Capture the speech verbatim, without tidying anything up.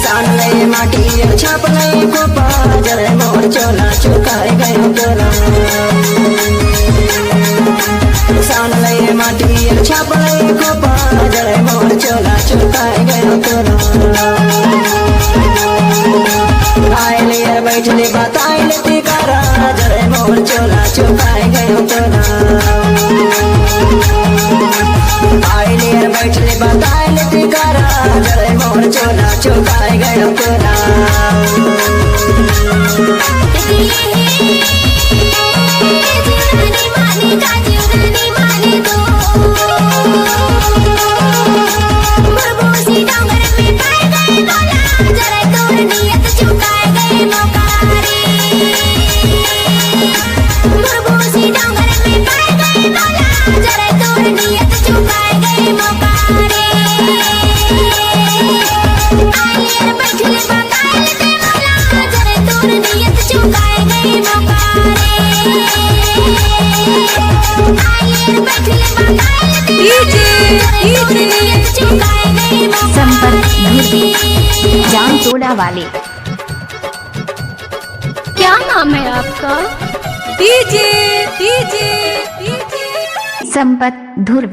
सान ले माटी छाप ले कोपा, जरे मोर चोला चुकाए गयो तोला। सान ले माटी छाप ले कोपा, जरे मोर चोला चुकाए गयो तोला। आए ले बैठ ले बताए ले तिकारा, जरे मोर चोला चुकाए गयो तोला। आए ले बैठ ले बताए ले तिकारा, जरे मोर चोला चुकाए गयो तोला। संपर्क ढूंढे। जाम टोला वाले। क्या नाम है आपका? DJ, DJ, DJ. Sampat Dhurve.